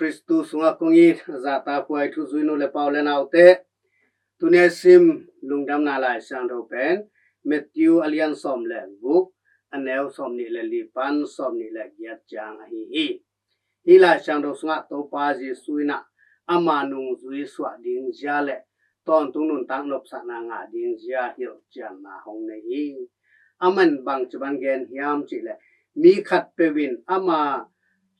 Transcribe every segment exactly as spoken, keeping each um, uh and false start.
Khristu sungah kong it zahtakhuai thuzui nu le pa u le naute, tuni a sim lungdamna Lai Siangtho pen Matthew a lian sawm le guk, a neu sawm nih le li pan sawm nih le giat ciang ahi hi. Hih Lai Siangtho sungah Topa Jesuh in ah ama nungzui suah ding zia le tawntung nuntak nopsakna ngah ding zia hilhcianna hong nei hi. Aman bangci bang gen hiam cih leh, mi khatpeuh in ama,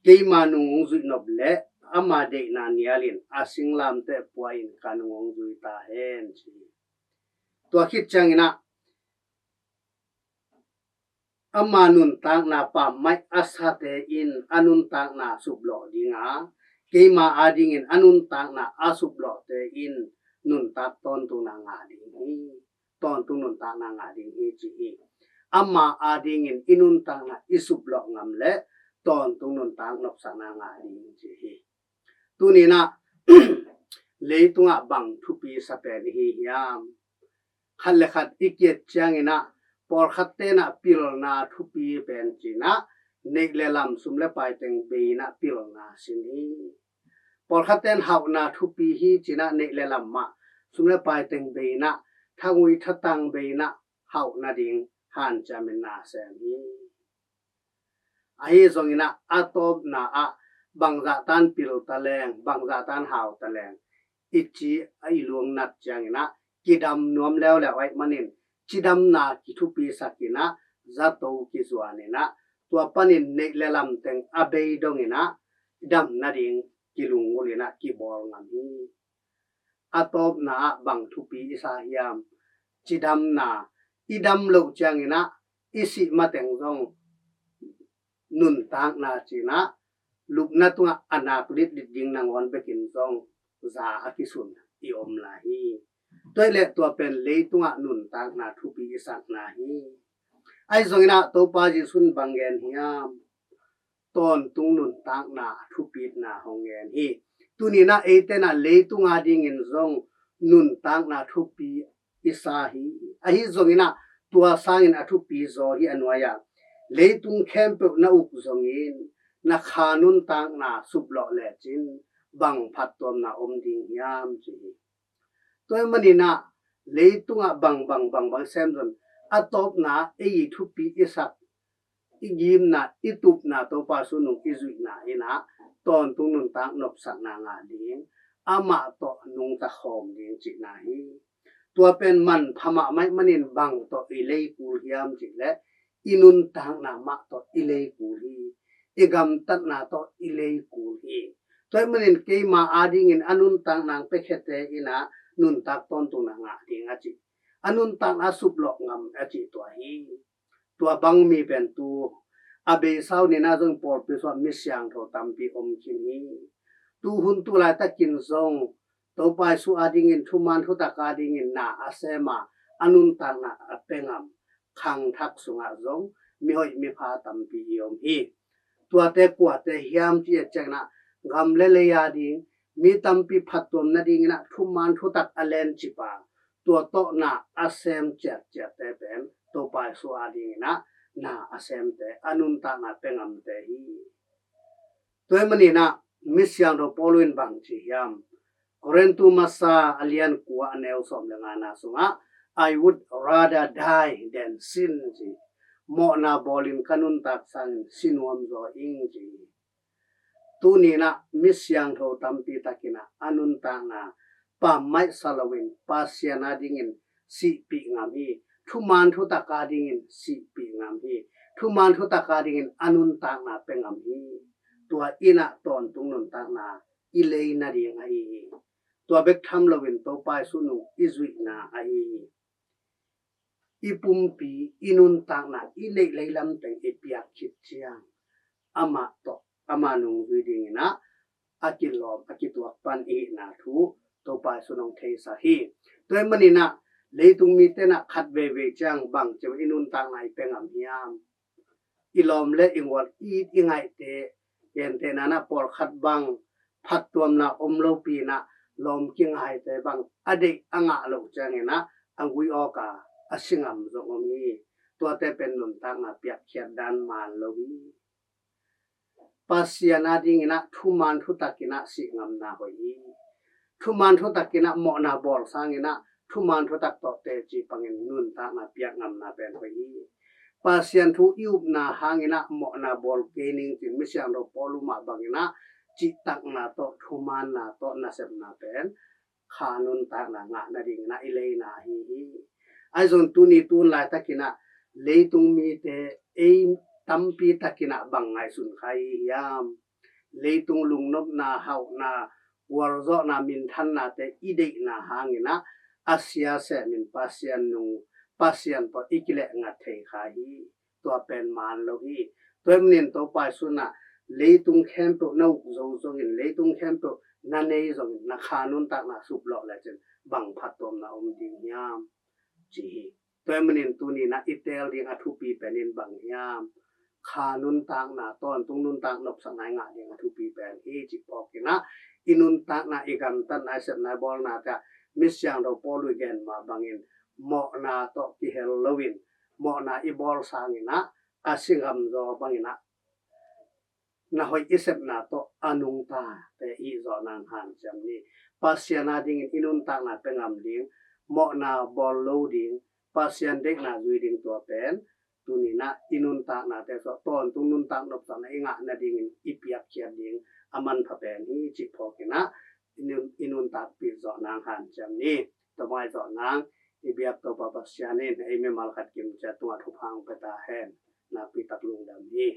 keima nung hong zuih nop leh ama deihna nialin a singlamteh pua in ka nung hong zui ta hen, ci hi. Tua khit ciangin ah ama nuntakna pammaih a sate in a nuntakna suplawh ding a, keima adingin a nuntakna a suplawhte in nuntak tawntungna ngah ding hi. Tawntung nuntakna ngah ding hi, ci hi. Ama adingin i nuntakna i suplawh ngam leh tawntung nuntak nopsakna ngah ding, ci hi. Tuni in ah leitungah bang thupi sa pen i hi hiam? Khat le khat i kiat ciangin ah pawlkhat ten ah pilna thupi pen ci-in ah neih le lam, sum le pai teng bei in ah pilna sin hi. Pawlkhat ten hauhna thupi hi ci-in ah neih le lam mah, sum le pai teng bei in ah, thagui thatang bei in ah hauh nading hanciamin na sem hi. Ahi zongin ah a tawpna ah bangzah tan pil ta leng, bangzah tan hau ta leng, i ci a i lungnat ciangin ah kidam nuam leuleu ahih manin cidamna kithupisak in ah zato kizuan in ah tua panin neih le lam teng a bei dongin ah dam nading kilungul in ah kibawl ngam hi. A tawpna ah bang thupi i sa hiam? Cidamna. I dam loh ciangin ah i sih mateng zong nuntakna ci-in ah lupna tungah a nak litlit ding nangawn bekin zong za a kisun i om lai hi. Tua ahih leh tua pen leitungah nuntakna thupi i sakna hi. Ahi zongin ah Topa Jesuh in bang gen hiam? Tawntung nuntakna thupitna hong gen hi. Tuni in ah eite in ah leitung adingin zong nuntakna thupi i sa hi. Ahi zongin ah tua sangin a thupi zaw hi a nuai-ah, leitung khempeuh na uk zongin na kha nuntakna suplawh lecin bang phattuamna om ding hiam, ci hi. Tua ahih manin ah leitungah bang bang bang bang sem zong a tawpna ei i thupi i sak, i gimna, i tupna Topa Jesuh nung i zuihna in ah tawntung nuntak nopsakna ngah ding, amah tawh nungta khawm ding cihna hi. Tua pen manpha mahmah ahih manin bang tawh i lei kul hiam cih leh i nuntakna mah tawh i lei kul hi. I gamtatna tawh i lei kul hi. Tua ahih manin keima adingin a nuntakna hong piakhiate in ah nuntak tawntungna ngah ding a cih, a nuntakna suplawh ngam a cih tua hi. Tua bang mi pen tu a beisa uh ni-in ah zong pawlpi sungah mi siangtho tampi om khin hi. Tu hun tu laitakin zong Topa Jesuh adingin, thuman thutak adingin na a sem a, a nuntakna a pia ngam, khangthak sungah zong mihoih mipha tampi i om hi. Tuate kuate hiam cih ciangin ah gam le lei ading mi tampi phattuam nadingin ah thuman thutak a lencip a, tua tawh na a sem ciatciatte pen Topa Jesuh adingin ah na a semte, a nuntakna pia ngamte hi. Tua ahih manin ah mi siangtho Paul in bang ci hiam? Korintu masa a lian kua, a neu sawm le ngana sungah, "I would rather die than sin," ci. "Mawhna bawlin ka nuntak sangin si nuam zaw ing," ci. Tuni in ah mi siangtho tampi takin ah a nuntakna pammaih sa loin Pasian adingin sihpih ngam hi. Thuman thutak adingin sihpih ngam hi. Thuman thutak adingin a nuntakna pia ngam hi. Tua in ah tawntung nuntakna i lei nading ahi hi. Tua bek tham loin Topa Jesuh nung i zuihna ahi hi. I pumpi, i nuntakna, i neih lei lam teng i piak khit ciang amah tawh, ama nungzui dingin ah a kilawm, a kituak pan i hihna thu Topa Jesuh in hong theisak hi. Tua ahih manin ah leitung mite in ah khat veivei ciang bang ci-a i nuntakna i pia ngam hiam? I lawm le i gual, i it i ngaihte, gentehna in ah pawlkhat bang phattuamna om lopi in ah lawm kingaite bang a deih a ngah loh ciangin ah a gui awk a, a si ngam zong om hi. Tuate pen nuntakna piakkhiat dan man lo hi. Pasian a dingin ah thuman thutak in ah sih ngamna hoih hi. Thuman thutak in ah mawhna bawl sangin ah thuman thutak tawh teci pangin nuntakna piak ngamna pen hoih hi. Pasian thu i upna hangin ah mawhna bawl kei ning cin misiangtho Paul mah bangin ah cihtakna tawh thumanna tawh nasepna pen kha nuntakna ngah nadingin ah i leina ahi hi. Ahi zong tuni tun laitakin ah leitung mite ei tampi takin ah bang ngaihsun kha i hi hiam? Leitung lungnopna, hauhna, gualzawhna, minthannate i deihna hangin ah a sia semin Pasian nung, Pasian tawh i kileh ngat thei kha hi. Tua pen man lo hi. Tua ahih manin Topa Jesuh in ah leitung khempeuh na uk zo zongin, leitung khempeuh na nei zongin na kha nuntakna suplawh lecin bang phattuamna om ding hiam? Ci hi. Tua ahih manin tuni in ah i teel ding a thupi pen in bang hiam? Kha nuntakna, tawntung nuntak nopsakna i ngah ding a thupi pen hi cih phawkin ah i nuntakna, i gamtatna, i sepna, i bawlnate ah misiangtho Paul i gen mah bangin mawhna tawh kihel loin mawhna i bawl sangin ah a si ngamzaw bangin ah na hoih i sepna tawh a nungtate i zawh nang hanciam ni. Pasian a dingin i nuntakna pia ngam ding, mawhna bawl lo ding, Pasian deihna zui ding, tua pen tuni in ah i nuntaknate tawh tawntung nuntak nopsakna i ngah nadingin i piakkhiat ding a manpha pen hi cih phawkin ah i nun, i nuntakpih zawh nang hanciam ni. Tua mah i zawh nang i biak Topa Pasian in ei mimal khat kim ciat tungah thupha hong pia ta hen. Nakpi tak lungdam hi.